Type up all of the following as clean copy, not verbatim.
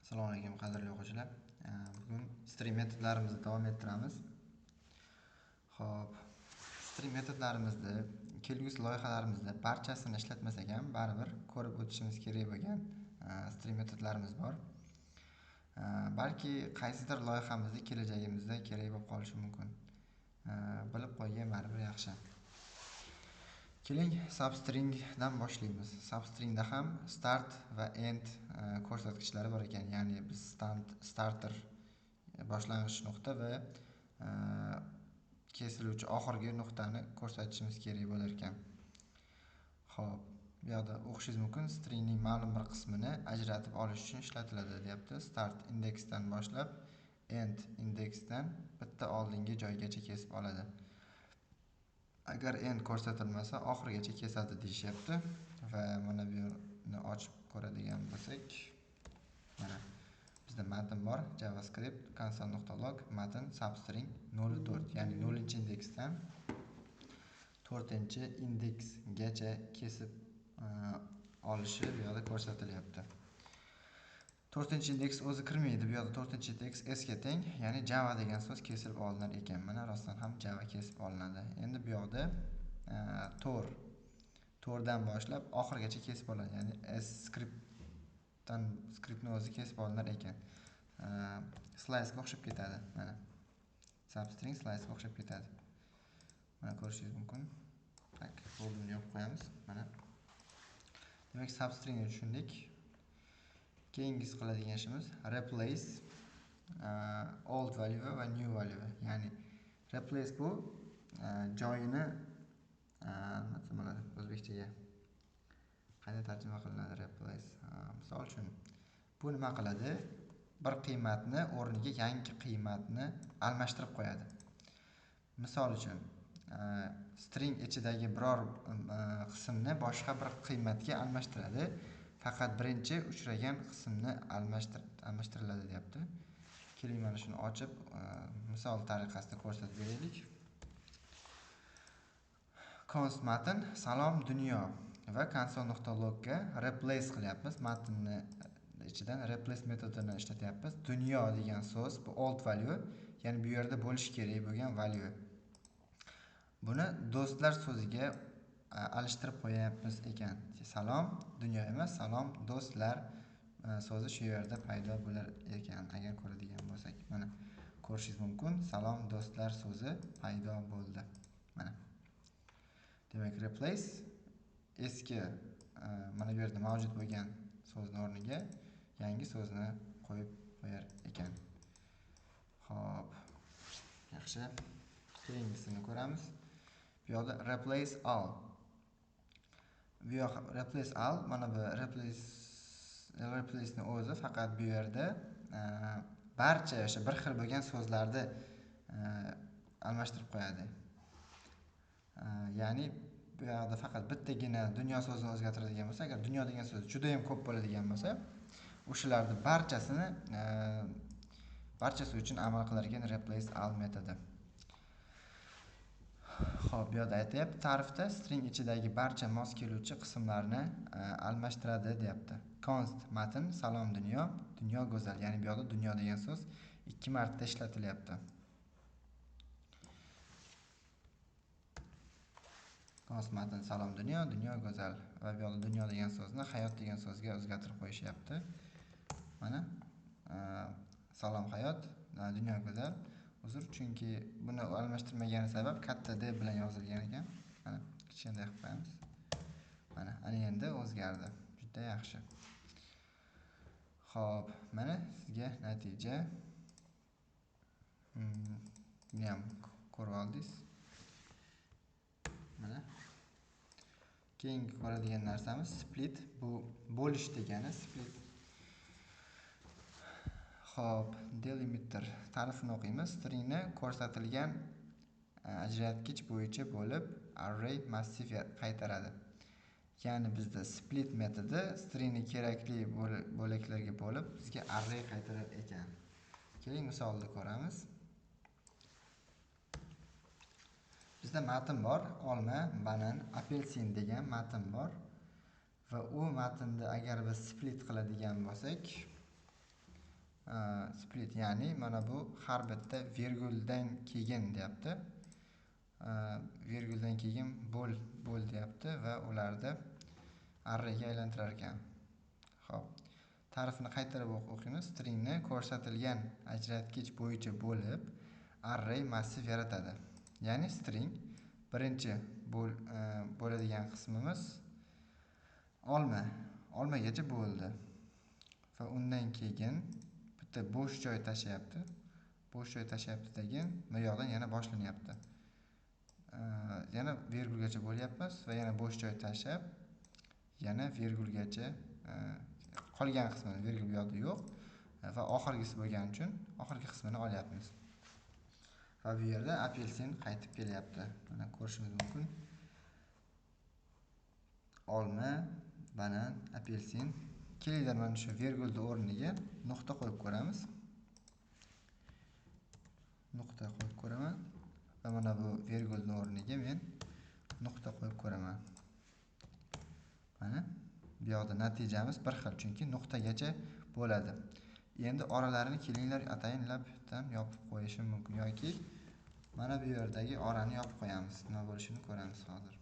Assalomu alaykum qadrli o'quvchilar. Bugun string metodlarimizni davom ettiramiz. Xo'p, string metodlarimizni kelgusi loyihalarimizda barchasini ishlatmasak ham baribir ko'rib o'tishimiz kerak bo'lgan string metodlarimiz bor. Balki qaysidir loyihamizda kelajagimizda kerak bo'lib qolishi mumkin. Bilib qo'ygan baribir yaxshi. Keling, substringdan boshlaymiz. Substringda ham start va end ko'rsatkichlari bor ekan. Ya'ni biz starter boshlang'ich nuqta va kesiluvchi oxirgi nuqtani ko'rsatishimiz kerak bo'lar ekan. Xo'p, bu yoqda o'qishingiz mumkin. Stringning ma'lum bir qismini ajratib olish uchun ishlatiladi deyapti. Start indeksdan boshlab end indeksdan bitta oldingi joygacha kesib oladi. Agar end ko'rsatilmasa oxirigacha kesadi deyishyapti va mana bu yerni ochib ko'radigan bo'lsak, mana bizda matn bor, JavaScript console.log matn substring 0.4, ya'ni 0-indeksdan 4-indeksgacha kesib olishi bu yerda ko'rsatilyapti. 4-indeks o'zi kirmaydi, bu yerda 4-indeks s ga teng, ya'ni Java degan so'z kesilib olinar ekan. Mana rostdan ham Java kesib olinadi. Endi bu yoqda to'rdan boshlab oxirigacha kesib olinadi, ya'ni s scriptdan scriptni o'zi kesib olinar ekan. Slice ga o'xshab ketadi. Mana substring slice ga o'xshab ketadi. Mana ko'rishingiz mumkin. Tak, bo'ldi, yopib qo'yamiz. Mana. Demak, substringni tushundik. Keyingisi qiladigan ishimiz replace old value va new value. Ya'ni replace bu joyini nima desam bo'ladi o'zbekchaga qanday tarjima qilinadi replace? Misol uchun bu nima qiladi? Bir qiymatni o'rniga yangi qiymatni almashtirib qo'yadi. Misol uchun string ichidagi biror qismni boshqa bir qiymatga almashtiradi. Faqat birinchi uchragan qismni almashtiriladi deyapti. Keling, mana shuni ochib misol tariqasida ko'rsatib beraylik. Const matn salom dunyo va console.log ga replace qilyapmiz. Matnni ichidan replace metodini ishlatyapmiz. Dunyo degan so'z bu old value, ya'ni bu yerda bo'lishi kerak bo'lgan value. Buni do'stlar so'ziga alishtirib qo'yapmiz ekan. Salom dunyo emas, salom do'stlar so'zi shu yerda paydo bo'lar ekan agar ko'radigan bo'lsak. Mana ko'rishingiz mumkin, salom do'stlar so'zi paydo bo'ldi. Mana. Demak, replace eski mana bu yerda mavjud bo'lgan so'zni o'rniga yangi so'zni qo'yib qo'yar ekan. Xo'p, yaxshi. Keyingisini ko'ramiz. Bu yoqda replace all. Bu yoq replace all, mana bu replace'ni o'zi faqat bu yerda barcha o'sha bir xil bo'lgan so'zlarni almashtirib qo'yadi. Ya'ni bu yoqda faqat bittagina dunyo so'zini o'zgartiradigan bo'lsa, agar dunyo degan so'z juda ham ko'p bo'ladigan bo'lsa, o'shalarni barchasini barchasi uchun amal qilar ekan replace all metodi. Xo'p, bu yerda aytayapti, ta'rifda string ichidagi barcha mos keluvchi qismlarni almashtiradi deyapti. Const matn salom dunyo, dunyo go'zal, ya'ni bu yerda dunyo degan so'z 2 marta ishlatilyapti. Const matn salom dunyo, dunyo go'zal va bu yerda dunyo degan so'zni hayot degan so'zga o'zgartirib qo'yishyapti. Mana salom hayot, dunyo go'zal. Uzr, chunki buni almashtirmagani sabab katta D bilan yozilgan ekan. Mana kichkina qilib qo'yamiz. Mana ana endi o'zgardi. Juda yaxshi. Xo'p, mana sizga natija. Buni ham ko'rib oldingiz. Mana keyingi ko'radigan narsamiz split, bu bo'lish degani split. Xo'p, delimiter ta'rifini o'qiymiz. Stringni ko'rsatilgan ajratgich bo'yicha bo'lib array massiv qaytaradi. Ya'ni bizda split metodi stringni kerakli bo'laklarga bo'lib bizga array qaytarar ekan. Keling, misolni ko'ramiz. Bizda matn bor, olma, banan, apelsin degan matn bor va u matnni agar biz split qiladigan bo'lsak, Split, ya'ni mana bu har bitta verguldan keyin deyapti. Verguldan keyin bo'l bo'l deyapti va ularni arrayga aylantirar ekan. Xo'p, ta'rifini qaytarib o'qiymiz. Stringni ko'rsatilgan ajratgich bo'yicha bo'lib array massiv yaratadi. Ya'ni string birinchi bo'ladigan qismimiz olma, olmagacha bo'ldi. Va undan keyin bitta bo'sh joy tashlayapti. Bo'sh joy tashlayapti degan, bu yoqdan yana boshlanyapti. Yana vergulgacha bo'lyapmiz va yana bo'sh joy tashlab, yana vergulgacha qolgan qismini, vergul bu yoqda yo'q va oxirgisi bo'lgani uchun oxirgi qismini olyapmiz. Va bu yerda apelsin qaytib kelyapti. Mana ko'rishimiz mumkin. Olma, banan, apelsin. Kelinglar mana shu vergulni o'rniga nuqta qo'yib ko'ramiz. Nuqta qo'yib ko'raman va mana bu vergulni o'rniga men nuqta qo'yib ko'raman. Mana bu yoqda natijamiz bir xil, chunki nuqtagacha bo'ladi. Endi oralarini kelinglar atayinlabdan yopib qo'yishim mumkin yoki mana bu yerdagi orani yopib qo'yamiz. Nima bo'lishini ko'ramiz hozir.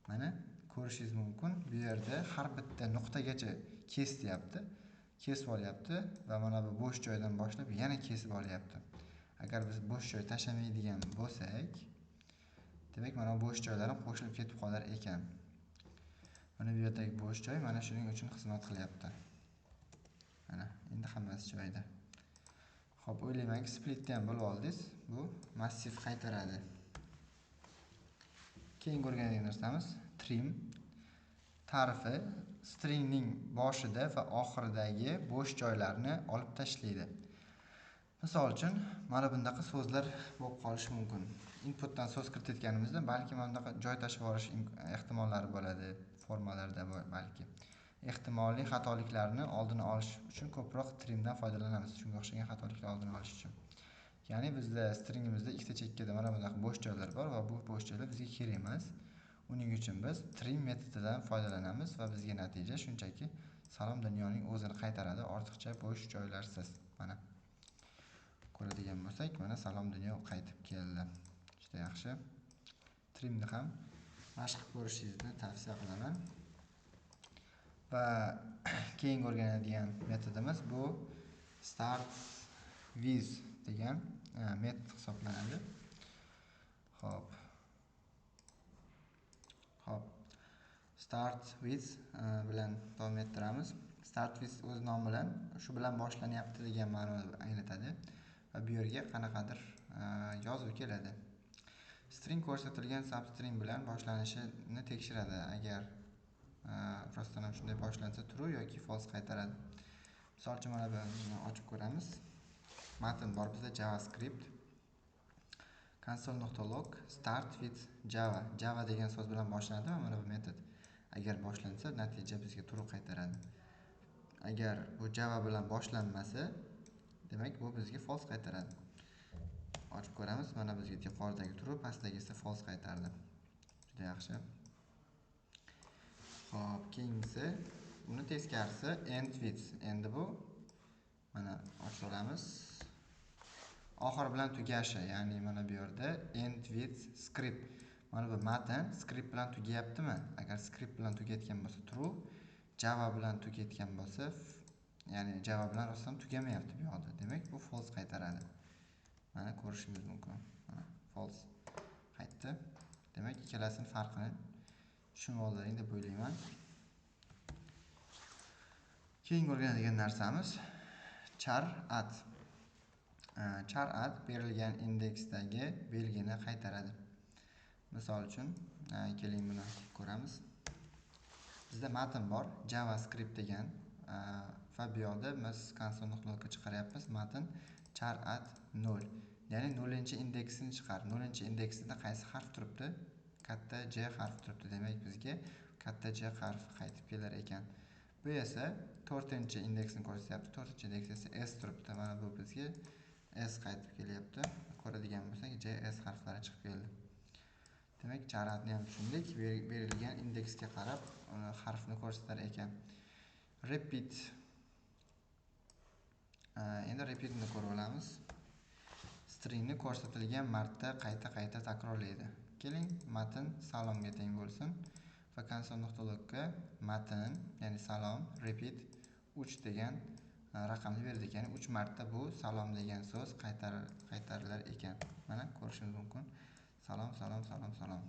Mana ko'rishingiz mumkin, bu yerda har bitta nuqtagacha kes deyapti. Kesib olyapti va mana bu bo'sh joydan boshlab yana kesib olyapti. Agar biz bo'sh joy tashlamaydigan bo'lsak, demak mana bu bo'sh joylar ham qo'shilib ketib qolar ekan. Mana bu yerdagi bo'sh joy mana shuning uchun xizmat qilyapti. Mana endi hammasi joyida. Xo'p, o'ylaymanki splitni ham bilib oldingiz. Bu massiv qaytaradi. Keyin ko'rgan narsamiz trim. Ta'rifi stringning boshida va oxiridagi bo'sh joylarni olib tashlaydi. Misol uchun, mana bundaqa so'zlar bo'lib qolishi mumkin. Inputdan so'z kiritayotganimizda balki mana bunaqa joy tashlab yuborish ehtimollari bo'ladi, formalarda balki. Ehtimoliy xatoliklarni oldini olish uchun ko'proq trimdan foydalanamiz, shunga o'xshagan xatoliklar oldini olish uchun. Ya'ni bizda stringimizda ikkita chekkada mana bunaqa bo'sh joylar bor va bu bo'sh joylar bizga kerak emas. Uning uchun biz trim metodidan foydalanamiz va bizga natija shunchaki salom dunyoning o'zini qaytaradi, ortiqcha bo'sh joylarsiz. Mana ko'radigan bo'lsak, mana salom dunyo qaytib keldi. Juda yaxshi. Trimni ham mashq qilib ko'rishingizni tavsiya qilaman. Va keyin o'rganadigan metodimiz bu start with degan metod hisoblanadi. Xo'p. Xo'p. Start with bilan davom ettiramiz. Start with o'z nomi bilan shu bilan boshlanyapti degan ma'noni anglatadi va bu yerga qanaqadir yozuv keladi. String ko'rsatilgan substring bilan boshlanishini tekshiradi. Agar rostdan ham shunday boshlansa true yoki false qaytaradi. Misol uchun mana buni ochib ko'ramiz. Matn bor bizda JavaScript. Console.log start with Java. Java degan so'z bilan boshlanadimi mana bu metod? Agar boshlansa natija bizga true qaytaradi. Agar bu Java bilan boshlanmasa, demak bu bizga false qaytaradi. Ochib ko'ramiz. Mana bizga yuqoridagi true, pastdagisi false qaytardi. Juda yaxshi. Xo'p, keyingisi uni teskarisi end with. Endi bu mana ochib olamiz. Oxiri bilan tugashi, ya'ni mana bu yerda end with script. Mana bu matn script bilan tugayaptimi? Agar script bilan tugatgan bo'lsa true, Java bilan tugatgan bo'lsa, ya'ni Java bilan rostdan tugamayapti bu yoqda. Demak, bu false qaytaradi. Mana ko'rishimiz mumkin. Mana false qaytdi. Demak, ikkalasining farqini tushunib oldiring deb o'ylayman. Keyin o'rganadigan narsamiz char at. Char at berilgan indeksdagi belgini qaytaradi. Misol uchun, keling buni ko'ramiz. Bizda matn bor, JavaScript degan va bu yoqda biz console.logga chiqaryapmiz matn char at 0. Ya'ni 0-indeksini chiqar. 0-indeksida qaysi harf turibdi? Katta J harfi turibdi. Demak, bizga katta J harfi qaytib kelar ekan. Bu esa 4-indeksni ko'rsatyapti. 4-indeks esa S turibdi. Mana bu bizga S qaytib kelyapti. Ko'radigan bo'lsak, J, S harflari chiqib keldi. Demak, charatni ham tushundik. Berilgan indeksga qarab uni harfni ko'rsatar ekan. Repeat. Endi repeatni ko'rib olamiz. Stringni ko'rsatilgan marta qayta-qayta takrorlaydi. Keling, matn salomga teng bo'lsin va console.logga matn, ya'ni salom repeat 3 degan raqamni berdik. Ya'ni 3 marta bu salom degan so'z qaytarilar ekan. Mana ko'rishingiz mumkin. Salom, salom, salom, salom.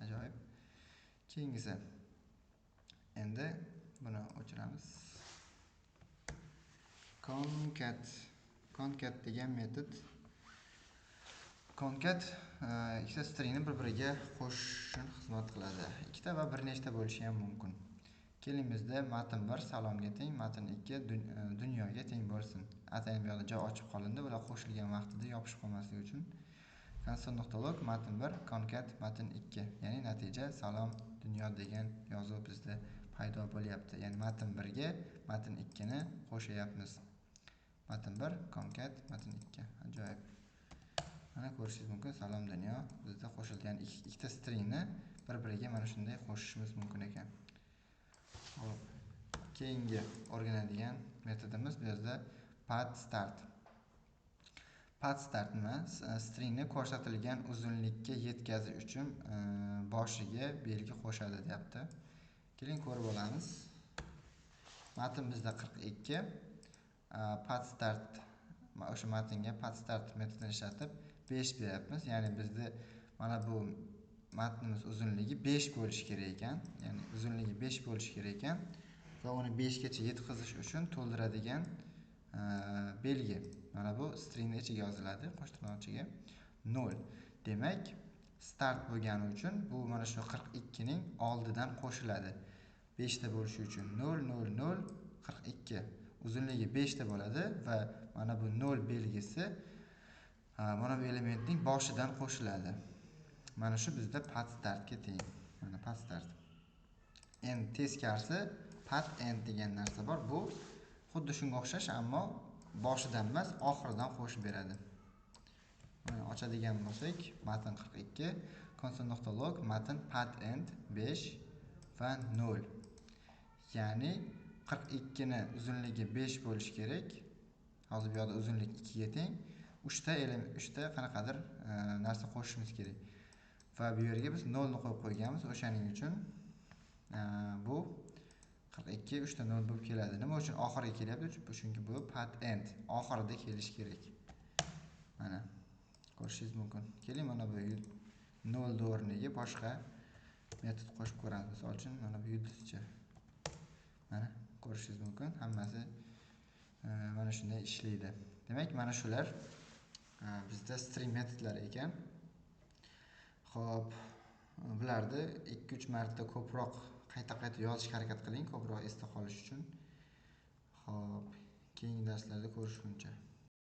Ajoyib. Keyingisi. Endi buni o'chiramiz. Concat. Concat degan metod. Concat ikkita stringni bir-biriga qo'shish uchun xizmat qiladi. Ikkita va bir nechta bo'lishi ham mumkin. Keling, bizda matn 1 salomga teng, matn 2 dunyoga teng bo'lsin. Atayin bu yoqda joy ochib qolindi, bular qo'shilgan vaqtida yopishib qolmasligi uchun. Console.log matn 1 concat matn 2, ya'ni natija salom dunyo degan yozuv bizda paydo bo'lyapti. Ya'ni matn 1 ga matn 2 ni qo'shyapmiz. Matn 1 concat matn 2. Ajoyib. Mana ko'rishingiz mumkin, salom dunyo bizda qo'shildi. Ya'ni ikkita stringni bir-biriga mana shunday qo'shishimiz mumkin ekan. Xo'p, keyingi o'rganadigan metodimiz bu yerda pad start. Pad start nima? Stringni ko'rsatilgan uzunlikka yetkazish uchun boshiga belgi qo'shadi deyapti. Keling, ko'rib olamiz. Matn bizda 42. Pad start, o'sha matnga pad start metodini ishlatib 5 beryapmiz. Ya'ni bizda mana bu matnimiz uzunligi 5 bo'lishi kerak ekan. Ya'ni uzunligi 5 bo'lishi kerak ekan va uni 5 gacha yetkazish uchun to'ldiradigan belgi. Mana bu stringni ichiga yoziladi, qo'shtirnoq ichiga 0. Demak, start bo'lgani uchun bu mana shu 42 ning oldidan qo'shiladi. 5 ta bo'lishi uchun 0 0 0 42. Uzunligi 5 ta bo'ladi va mana bu 0 belgisi mana bu elementning boshidan qo'shiladi. Mana shu bizda pad startga teng. Mana pad start. Endi teskarisi pad end degan narsa bor. Bu xuddi shunga o'xshash, ammo boshidan emas, oxiridan qo'shib beradi. Mana ochadigan bo'lsak, matn 42, console.log matn pad end 5 va 0. Ya'ni 42 ni uzunligi 5 bo'lishi kerak. Hozir bu yerda uzunlik 2 ga teng. 3 ta element, 3 ta qanaqadir narsa qo'shishimiz kerak. Va bu yerga biz 0 ni qo'yib qo'yganmiz. O'shaning uchun bu 42 3 ta 0 bo'lib keladi. Nima uchun oxiriga kelyapti? Chunki bu pad end oxirida kelishi kerak. Mana ko'rishingiz mumkin. Keling, mana bu 0 o'rniga boshqa metod qo'shib ko'ramiz. Misol uchun mana bu yulduzcha. Mana ko'rishingiz mumkin. Hammasi mana shunday ishlaydi. Demak, mana shular bizda string metodlari ekan. Xo'p, bularni 2-3 marta ko'proq qayta-qayta yozishga harakat qiling, ko'proq esda qolish uchun. Xo'p, keyingi darslarda ko'rishguncha.